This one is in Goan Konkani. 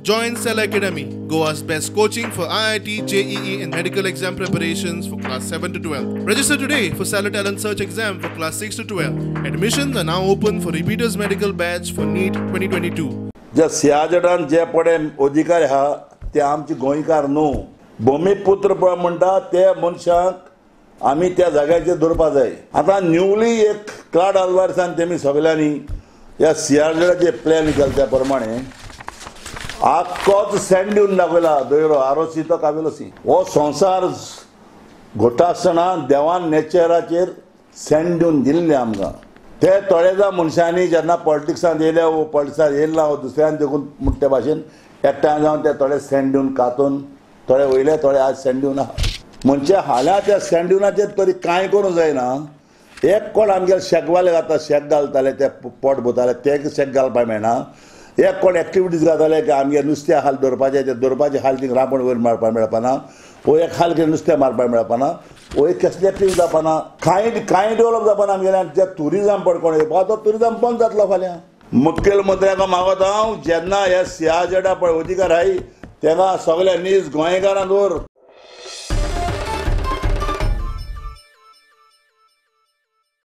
Join Cella Academy, Goa's best coaching for IIT, JEE and medical exam preparations for class 7 to 12. Register today for Cella Talent Search exam for class 6 to 12. Admissions are now open for repeaters medical batch for NEET 2022. जे सियाजडान जे पडे अधिकार आहा ते आमचे गोंयकार न्हू, भूमिपुत्र पळय म्हणटा ते मनशांक आमी त्या जाग्याचेर दवरपा जाय. आतां न्यूली एक कार्ड आल्वारसान तेमी सगल्यांनी ह्या सियाजडाचे प्लॅन केले त्या प्रमाणे आख्खोच सँड दिवन दाखयला दयरो आरोसी तो कावेलोसी. हो संवसार घोटा आसतना देवान नेचराचेर सँड दिवन दिल्ले आमकां. ते थोड्या मनशांनी जेन्ना पॉलिटिक्सांत येयले वो पॉलिटिक्सांत येयले ना वो दुसऱ्यान देखून म्हणटा भाशेन एकठांय जावन ते थोडे सँड दिवन कातून थोडे वयले थोडे आज सँड दिवन आहा. म्हणजे हाल्यां त्या सँड दिवनाचेर तरी कांय करूंक जायना. एक कोण आमगे शेकवाले घालता, शेक घालताले ते पोट भरताले, ते शेक घालपाक मेळना. एक कोण एक्टिविटीज घालताले की आमगे नुस्तें हाल दवरपाचें, ते दवरपाचें हाल थिंग रांपण वयर मारपाक मेळपाना, वो एक हाल कितें नुस्तें मारपाक मेळपाना, वो एक कसली एक्टिविटी जावपाना, कांय कांय डेवलप जावपाना आमगेल्या. जे ट्युरिजम पड कोण येवपा तो ट्युरिजम बंद जातलो फाल्यां. मुख्यमंत्र्याक मागता हांव, जेन्ना हे सियाजडा पळय अधिकार आहाय तेन्ना सगळे नीज गोंयकारां दवर.